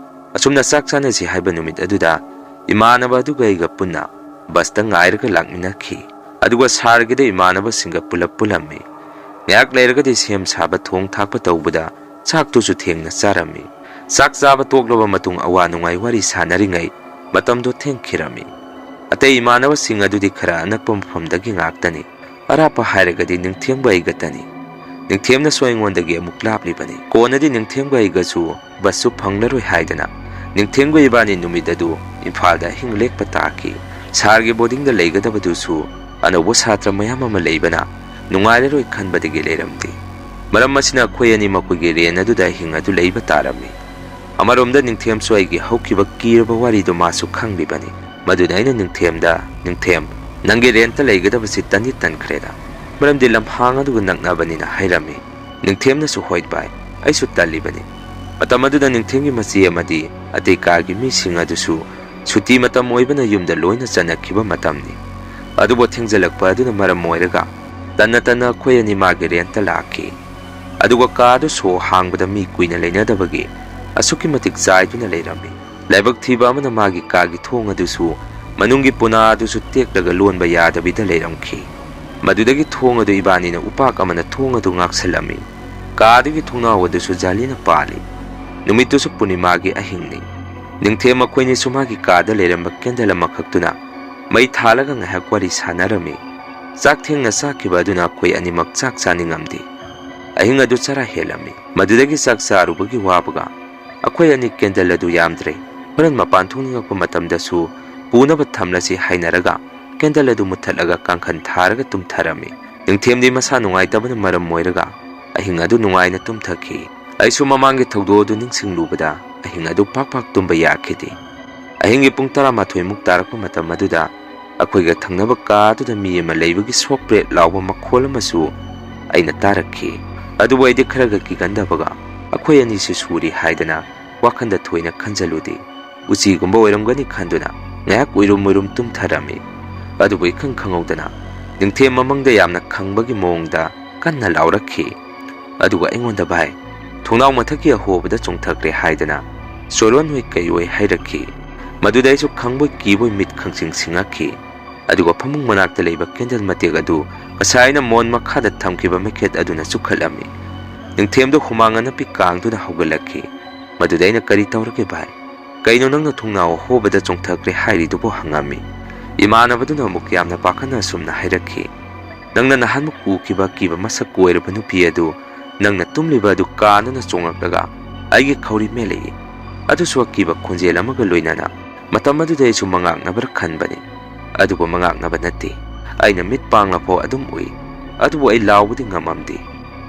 ꯑꯁꯨꯝꯅ ꯆꯥꯛ ꯆꯥꯅꯁꯤ ꯍꯥꯏꯕ ꯅꯨꯃꯤꯠ ꯑꯗꯨꯗ ꯏꯃꯥꯟꯅꯕ ꯑꯗꯨꯒ ꯑꯩꯒ ꯄꯨꯟꯅ ꯕꯁꯇ ꯉꯥꯏꯔꯒ ꯂꯥꯛꯃꯤꯟꯅꯈꯤ꯫ ꯑꯗꯨꯒ ꯁꯥꯔꯒꯤꯗ ꯏꯃꯥꯟꯅꯕꯁꯤꯡꯒ ꯄꯨꯂꯞ ꯄꯨꯜꯂꯝꯃꯤ꯫ ꯉꯥꯏꯍꯥꯛ ꯂꯩꯔꯒꯗꯤ ꯁꯦꯝ ꯁꯥꯕ, ꯊꯣꯡ ꯊꯥꯛꯄ ꯇꯧꯕꯗ ꯆꯥꯛꯇꯨꯁꯨ ꯊꯦꯡꯅ ꯆꯥꯔꯝꯃꯤ꯫ ꯆꯥꯛ ꯆꯥꯕ ꯇꯣꯛꯂꯕ ꯃꯇꯨꯡ ꯑꯋꯥ ꯅꯨꯡꯉꯥꯏ ꯋꯥꯔꯤ ꯁꯥꯟꯅꯔꯤꯉꯩ ꯃꯇꯝꯗꯣ ꯊꯦꯡꯈꯤꯔꯝꯃꯤ꯫ ꯑꯇꯩ ꯏꯃꯥꯟꯅꯕꯁꯤꯡ ꯑꯗꯨꯗꯤ ꯈꯔ ꯑꯅꯛꯄ ꯃꯐꯝꯗꯒꯤ ꯉꯥꯛꯇꯅꯤ꯫ ꯑꯔꯥꯞꯄ ꯍꯥꯏꯔꯒꯗꯤ ꯅꯤꯡꯊꯦꯝꯒ ꯑꯩꯒꯇꯅꯤ꯫ ꯅꯤꯡꯊꯦꯝꯅꯁꯨ ꯑꯩꯉꯣꯟꯗꯒꯤ ꯑꯃꯨꯛ ꯂꯥꯞꯂꯤꯕꯅꯤ꯫ ꯀꯣꯟꯅꯗꯤ ꯅꯤꯡꯊꯦꯝꯒ ꯑꯩꯒꯁꯨ ꯕꯁꯁꯨ ꯐꯪꯂꯔꯣꯏ ꯍꯥꯏꯗꯅ ꯅꯤꯡꯊꯦꯝꯒ ꯏꯕꯥꯅꯤ ꯅꯨꯃꯤꯠ ꯑꯗꯨ ꯏꯝꯐꯥꯜꯗ ꯑꯍꯤꯡ ꯂꯦꯛꯄ ꯇꯥꯈꯤ꯫ ꯁꯥꯔꯒꯤ ꯕꯣꯔꯗꯤꯡꯗ ꯂꯩꯒꯗꯕꯗꯨꯁꯨ ꯑꯅꯧꯕ ꯁꯥꯇ꯭ꯔ ꯃꯌꯥꯝ ꯑꯃ ꯂꯩꯕꯅ ꯅꯨꯡꯉꯥꯏꯔꯔꯣꯏ ꯈꯟꯕꯗꯒꯤ ꯂꯩꯔꯝꯗꯦ꯫ ꯃꯔꯝ ꯑꯁꯤꯅ ꯑꯩꯈꯣꯏ ꯑꯅꯤ ꯃꯈꯣꯏꯒꯤ ꯔꯦꯟ ꯑꯗꯨꯗ ꯑꯍꯤꯡ ꯑꯗꯨ ꯂꯩꯕ ꯇꯥꯔꯝꯃꯤ꯫ ꯑꯃꯔꯣꯝꯗ ꯅꯤꯡꯊꯦꯝꯁꯨ ꯑꯩꯒꯤ ꯍꯧꯈꯤꯕ ꯀꯤꯔꯕ ꯋꯥꯔꯤꯗꯨ ꯃꯥꯁꯨ ꯈꯪꯂꯤꯕꯅꯤ꯫ ꯃꯗꯨꯅ ꯑꯩꯅ ꯅꯤꯡꯊꯦꯝꯗ, "ꯅꯤꯡꯊꯦꯝ, ꯅꯪꯒꯤ ꯔꯦꯟꯇ ꯂꯩꯒꯗꯕꯁꯤ ꯇꯟꯗꯤ ꯇꯟꯈ꯭ꯔꯦꯗ, ꯃꯔꯝꯗꯤ ꯂꯝꯍꯥꯡ ꯑꯗꯨꯒ ꯅꯛꯅꯕꯅꯤꯅ," ꯍꯥꯏꯔꯝꯃꯤ꯫ ꯅꯤꯡꯊꯦꯝꯅꯁꯨ, "ꯍꯣꯏ ꯚꯥꯏ, ꯑꯩꯁꯨ ꯇꯜꯂꯤꯕꯅꯤ꯫" ꯃꯇꯝ ꯑꯗꯨꯗ ꯅꯤꯡꯊꯦꯝꯒꯤ ꯃꯆꯦ ꯑꯃꯗꯤ ꯑꯇꯩ ꯀꯥꯒꯤ ꯃꯤꯁꯤꯡ ꯑꯗꯨꯁꯨ ꯁꯨꯇꯤ ꯃꯇꯝ ꯑꯣꯏꯕꯅ ꯌꯨꯝꯗ ꯂꯣꯏꯅ ꯆꯠꯅꯈꯤꯕ ꯃꯇꯝꯅꯤ꯫ ꯑꯗꯨꯕꯨ ꯊꯦꯡꯖꯤꯜꯂꯛꯄ ꯑꯗꯨꯅ ꯃꯔꯝ ꯑꯣꯏꯔꯒ ꯇꯟꯅ ꯇꯟꯅ ꯑꯩꯈꯣꯏ ꯑꯅꯤ ꯃꯥꯒꯤ ꯔꯦꯟꯇ ꯂꯥꯛꯈꯤ꯫ ꯑꯗꯨꯒ ꯀꯥ ꯑꯗꯨ ꯁꯣ ꯍꯥꯡꯕꯗ ꯃꯤ ꯀꯨꯏꯅ ꯂꯩꯅꯗꯕꯒꯤ ꯑꯁꯨꯛꯀꯤ ꯃꯇꯤꯛ ꯆꯥꯏꯗꯨꯅ ꯂꯩꯔꯝꯃꯤ꯫ ꯂꯥꯏꯕꯛ ꯊꯤꯕ ꯑꯃꯅ ꯃꯥꯒꯤ ꯀꯥꯒꯤ ꯊꯣꯡ ꯑꯗꯨꯁꯨ ꯃꯅꯨꯡꯒꯤ ꯄꯨꯅꯥ ꯑꯗꯨꯁꯨ ꯇꯦꯛꯂꯒ ꯂꯣꯟꯕ ꯌꯥꯗꯕꯤꯗ ꯂꯩꯔꯝꯈꯤ꯫ ꯃꯗꯨꯗꯒꯤ ꯊꯣꯡ ꯑꯗꯨ ꯏꯕꯥꯅꯤꯅ ꯎꯄꯥꯛ ꯑꯃꯅ ꯊꯣꯡ ꯑꯗꯨ ꯉꯥꯛꯁꯜꯂꯝꯃꯤ꯫ ꯀꯥ ꯑꯗꯨꯒꯤ ꯊꯣꯡꯅꯥꯎ ꯑꯗꯨꯁꯨ ꯖꯥꯂꯤꯅ ꯄꯥꯜꯂꯤ꯫ ꯅꯨꯃꯤꯠꯇꯨꯁꯨ ꯄꯨꯔꯅꯤꯃꯥꯒꯤ ꯑꯍꯤꯡꯅꯤ꯫ ꯅꯤꯡꯊꯦꯝ ꯃꯈꯣꯏꯅꯤꯁꯨ ꯃꯥꯒꯤ ꯀꯥꯗ ꯂꯩꯔꯝꯕ ꯀꯦꯟꯗꯜ ꯑꯃꯈꯛꯇꯨꯅ ꯃꯩ ꯊꯥꯜꯂꯒ ꯉꯥꯏꯍꯥꯛ ꯋꯥꯔꯤ ꯁꯥꯟꯅꯔꯝꯃꯤ꯫ ꯆꯥꯛ ꯊꯦꯡꯅ ꯆꯥꯈꯤꯕ ꯑꯗꯨꯅ ꯑꯩꯈꯣꯏ ꯑꯅꯤꯃꯛ ꯆꯥꯛ ꯆꯥꯅꯤꯡꯉꯝꯗꯦ꯫ ꯑꯍꯤꯡ ꯑꯗꯨ ꯆꯔꯥ ꯍꯦꯜꯂꯝꯃꯤ꯫ ꯃꯗꯨꯗꯒꯤ ꯆꯥꯛ ꯆꯥꯔꯨꯕꯒꯤ ꯋꯥꯕꯒ ꯑꯩꯈꯣꯏ ꯑꯅꯤ ꯀꯦꯟꯗꯜ ꯑꯗꯨ ꯌꯥꯝꯗ꯭ꯔꯦ꯫ ꯍꯣꯔꯦꯟ ꯃꯄꯥꯟ ꯊꯣꯛꯅꯤꯡꯉꯛꯄ ꯃꯇꯝꯗꯁꯨ ꯄꯨꯅꯕ ꯊꯝꯂꯁꯤ ꯍꯥꯏꯅꯔꯒ ꯀꯦꯟꯗꯜ ꯑꯗꯨ ꯃꯨꯠꯊꯠꯂꯒ ꯀꯥꯡꯈꯟ ꯊꯥꯔꯒ ꯇꯨꯝꯊꯔꯝꯃꯤ꯫ ꯅꯤꯡꯊꯦꯝꯗꯤ ꯃꯁꯥ ꯅꯨꯡꯉꯥꯏꯇꯕꯅ ꯃꯔꯝ ꯑꯣꯏꯔꯒ ꯑꯍꯤꯡ ꯑꯗꯨ ꯅꯨꯡꯉꯥꯏꯅ ꯇꯨꯝꯊꯈꯤ꯫ ꯑꯩꯁꯨ ꯃꯃꯥꯡꯒꯤ ꯊꯧꯗꯣꯛ ꯑꯗꯨ ꯅꯤꯡꯁꯤꯡꯂꯨꯕꯗ ꯑꯍꯤꯡ ꯑꯗꯨ ꯄꯥꯛ ꯄꯥꯛ ꯇꯨꯝꯕ ꯌꯥꯈꯤꯗꯦ꯫ ꯑꯍꯤꯡꯒꯤ ꯄꯨꯡ ꯇꯔꯥꯃꯥꯊꯣꯏ ꯃꯨꯛ ꯇꯥꯔꯛꯄ ꯃꯇꯝ ꯑꯗꯨꯗ ꯑꯩꯈꯣꯏꯒ ꯊꯪꯅꯕ ꯀꯥ ꯑꯗꯨꯗ ꯃꯤ ꯑꯃ ꯂꯩꯕꯒꯤ ꯁ꯭ꯔꯣꯛ ꯄ꯭ꯔꯦꯠ ꯂꯥꯎꯕ ꯃꯈꯣꯜ ꯑꯃꯁꯨ ꯑꯩꯅ ꯇꯥꯔꯛꯈꯤ꯫ ꯑꯗꯨꯕꯨ ꯑꯩꯗꯤ ꯈꯔꯒ ꯀꯤꯒꯟꯗꯕꯒ ꯑꯩꯈꯣꯏ ꯑꯅꯤꯁꯨ ꯁꯨꯔꯤ ꯍꯥꯏꯗꯅ ꯋꯥꯈꯟꯗ ꯊꯣꯏꯅ ꯈꯟꯖꯜꯂꯨꯗꯦ꯫ ꯎꯆꯤꯒꯨꯝꯕ ꯑꯣꯏꯔꯝꯒꯅꯤ ꯈꯟꯗꯨꯅ ꯉꯥꯏꯍꯥꯛ ꯎꯏꯔꯨꯝ ꯎꯏꯔꯨꯝ ꯇꯨꯝꯊꯔꯝꯃꯤ꯫ ꯑꯗꯨꯕꯨ ꯏꯈꯪ ꯈꯪꯍꯧꯗꯅ ꯅꯤꯡꯊꯦꯝ ꯃꯃꯪꯗ ꯌꯥꯝꯅ ꯈꯪꯕꯒꯤ ꯃꯑꯣꯡꯗ ꯀꯟꯅ ꯂꯥꯎꯔꯛꯈꯤ꯫ ꯑꯗꯨꯒ ꯑꯩꯉꯣꯟꯗ, "ꯚꯥꯏ, ꯊꯣꯡꯅꯥꯎ ꯃꯊꯛꯀꯤ ꯑꯍꯣꯕꯗ ꯆꯣꯡꯊꯈ꯭ꯔꯦ ꯍꯥꯏꯗꯅ ꯆꯣꯔꯣꯟ ꯍꯣꯏ ꯀꯩ ꯑꯣꯏ ꯍꯥꯏꯔꯛꯈꯤ꯫ ꯃꯗꯨꯗ ꯑꯩꯁꯨ ꯈꯪꯕꯣꯏ ꯀꯤꯕꯣꯏ ꯃꯤꯠ ꯈꯪꯁꯤꯡ ꯁꯤꯡꯉꯛꯈꯤ꯫ ꯑꯗꯨꯒ ꯐꯃꯨꯡ ꯃꯅꯥꯛꯇ ꯂꯩꯕ ꯀꯦꯟꯗꯜ ꯃꯇꯦꯛ ꯑꯗꯨ ꯉꯁꯥꯏ ꯑꯩꯅ ꯃꯣꯟ ꯃꯈꯥꯗ ꯊꯝꯈꯤꯕ ꯃꯩꯈꯦꯠ ꯑꯗꯨꯅ ꯆꯨꯞꯈꯠꯂꯝꯃꯤ꯫ ꯅꯤꯡꯊꯦꯝꯗꯣ ꯍꯨꯃꯥꯡ ꯑꯅꯞꯄꯤ ꯀꯥꯡꯗꯨꯅ ꯍꯧꯒꯠꯂꯛꯈꯤ꯫ ꯃꯗꯨꯗ ꯑꯩꯅ, "ꯀꯔꯤ ꯇꯧꯔꯒꯦ ꯚꯥꯏ? ꯀꯩꯅꯣ ꯅꯪꯅ ꯊꯣꯡꯅꯥꯎ ꯑꯍꯣꯕꯗ ꯆꯣꯡꯊꯈ꯭ꯔꯦ ꯍꯥꯏꯔꯤꯗꯨꯕꯨ?" ꯍꯪꯉꯝꯃꯤ꯫ ꯏꯃꯥꯟꯅꯕꯗꯨꯅ ꯑꯃꯨꯛ ꯌꯥꯝꯅ ꯄꯥꯈꯠꯅ ꯑꯁꯨꯝꯅ ꯍꯥꯏꯔꯛꯈꯤ, "ꯅꯪꯅ ꯅꯍꯥꯟꯃꯨꯛ ꯎꯈꯤꯕ ꯑꯀꯤꯕ ꯃꯁꯛ ꯀꯣꯏꯔꯕ ꯅꯨꯄꯤ ꯑꯗꯨ ꯅꯪꯅ ꯇꯨꯝꯂꯤꯕ ꯑꯗꯨ ꯀꯥꯟꯗꯨꯅ ꯆꯣꯡꯂꯛꯂꯒ ꯑꯩꯒꯤ ꯈꯧꯔꯤ ꯃꯦꯜꯂꯛꯏ꯫ ꯑꯗꯨꯁꯨ ꯑꯀꯤꯕ ꯈꯣꯟꯖꯦꯜ ꯑꯃꯒ ꯂꯣꯏꯅꯅ꯫ ꯃꯇꯝ ꯑꯗꯨꯗ ꯑꯩꯁꯨ ꯃꯉꯥꯛꯅꯕ꯭ꯔꯥ ꯈꯟꯕꯅꯤ, ꯑꯗꯨꯕꯨ ꯃꯉꯥꯛꯅꯕ ꯅꯠꯇꯦ꯫ ꯑꯩꯅ ꯃꯤꯠ ꯄꯥꯡꯂꯐꯥꯎ ꯑꯗꯨꯝ ꯎꯏ, ꯑꯗꯨꯕꯨ ꯑꯩ ꯂꯥꯎꯕꯗꯤ ꯉꯝꯃꯝꯗꯦ꯫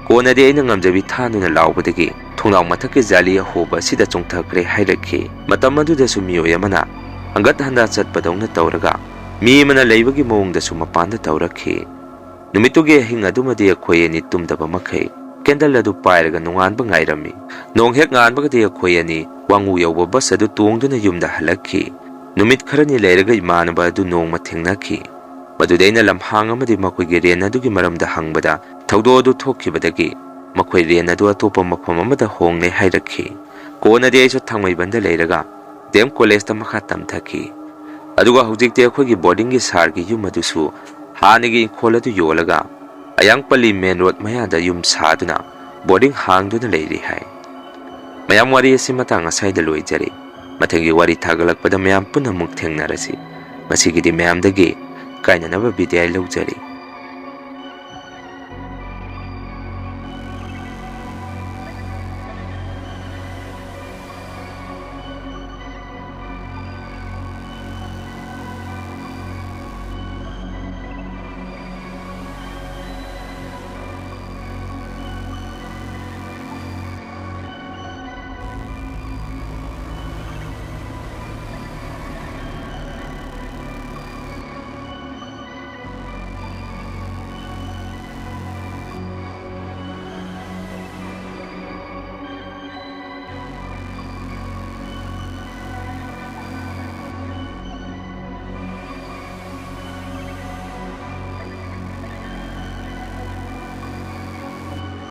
ꯀꯣꯟꯅꯗꯤ ꯑꯩꯅ ꯉꯝꯖꯕꯤ ꯊꯥꯗꯨꯅ ꯂꯥꯎꯕꯗꯒꯤ ꯊꯣꯡꯅꯥꯎ ꯃꯊꯛꯀꯤ ꯖꯥꯂꯤ ꯑꯍꯣꯕ ꯑꯁꯤꯗ ꯆꯣꯡꯊꯈ꯭ꯔꯦ" ꯍꯥꯏꯔꯛꯈꯤ꯫ ꯃꯇꯝ ꯑꯗꯨꯗꯁꯨ ꯃꯤꯑꯣꯏ ꯑꯃꯅ ꯍꯪꯒꯠ ꯍꯟꯗꯥ ꯆꯠꯄꯗꯧꯅ ꯇꯧꯔꯒ ꯃꯤ ꯑꯃꯅ ꯂꯩꯕꯒꯤ ꯃꯑꯣꯡꯗꯁꯨ ꯃꯄꯥꯟꯗ ꯇꯧꯔꯛꯈꯤ꯫ ꯅꯨꯃꯤꯠꯇꯨꯒꯤ ꯑꯍꯤꯡ ꯑꯗꯨꯃꯗꯤ ꯑꯩꯈꯣꯏ ꯑꯅꯤ ꯇꯨꯝꯗꯕ ꯃꯈꯩ ꯀꯦꯟꯗꯜ ꯑꯗꯨ ꯄꯥꯏꯔꯒ ꯅꯣꯡꯉꯥꯟꯕ ꯉꯥꯏꯔꯝꯃꯤ꯫ ꯅꯣꯡ ꯍꯦꯛ ꯉꯥꯟꯕꯒꯗꯤ ꯑꯩꯈꯣꯏ ꯑꯅꯤ ꯋꯥꯉꯨ ꯌꯧꯕ ꯕꯁ ꯑꯗꯨ ꯇꯣꯡꯗꯨꯅ ꯌꯨꯝꯗ ꯍꯜꯂꯛꯈꯤ꯫ ꯅꯨꯃꯤꯠ ꯈꯔꯅꯤ ꯂꯩꯔꯒ ꯏꯃꯥꯟꯅꯕ ꯑꯗꯨ ꯅꯣꯡꯃ ꯊꯦꯡꯅꯈꯤ꯫ ꯃꯗꯨꯗ ꯑꯩꯅ ꯂꯝꯍꯥꯡ ꯑꯃꯗꯤ ꯃꯈꯣꯏꯒꯤ ꯔꯦꯟ ꯑꯗꯨꯒꯤ ꯃꯔꯝꯗ ꯍꯪꯕꯗ, ꯊꯧꯗꯣꯛ ꯑꯗꯨ ꯊꯣꯛꯈꯤꯕꯗꯒꯤ ꯃꯈꯣꯏ ꯔꯦꯟ ꯑꯗꯨ ꯑꯇꯣꯞꯄ ꯃꯐꯝ ꯑꯃꯗ ꯍꯣꯡꯂꯦ ꯍꯥꯏꯔꯛꯈꯤ꯫ ꯀꯣꯟꯅꯗꯤ ꯑꯩꯁꯨ ꯊꯥꯡꯃꯩꯕꯟꯗ ꯂꯩꯔꯒ ꯗꯤ ꯑꯦꯝ ꯀꯣꯂꯦꯖꯇ ꯃꯈꯥ ꯇꯝꯊꯈꯤ꯫ ꯑꯗꯨꯒ ꯍꯧꯖꯤꯛꯇꯤ ꯑꯩꯈꯣꯏꯒꯤ ꯕꯣꯔꯗꯤꯡꯒꯤ ꯁꯥꯔꯒꯤ ꯌꯨꯝ ꯑꯗꯨꯁꯨ ꯍꯥꯟꯅꯒꯤ ꯏꯪꯈꯣꯜ ꯑꯗꯨ ꯌꯣꯜꯂꯒ ꯑꯌꯥꯡꯄꯜꯂꯤ ꯃꯦꯟ ꯔꯣꯗ ꯃꯌꯥꯗ ꯌꯨꯝ ꯁꯥꯗꯨꯅ ꯕꯣꯔꯗꯤꯡ ꯍꯥꯡꯗꯨꯅ ꯂꯩꯔꯤ ꯍꯥꯏ꯫ ꯃꯌꯥꯝ, ꯋꯥꯔꯤ ꯑꯁꯤ ꯃꯇꯥꯡ ꯑꯁꯥꯏꯗ ꯂꯣꯏꯖꯔꯦ꯫ ꯃꯊꯪꯒꯤ ꯋꯥꯔꯤ ꯊꯥꯒꯠꯂꯛꯄꯗ ꯃꯌꯥꯝ ꯄꯨꯟꯅ ꯑꯃꯨꯛ ꯊꯦꯡꯅꯔꯁꯤ꯫ ꯉꯁꯤꯒꯤꯗꯤ ꯃꯌꯥꯝꯗꯒꯤ ꯀꯥꯏꯅꯅꯕ ꯕꯤꯗꯥꯏ ꯂꯧꯖꯔꯤ꯫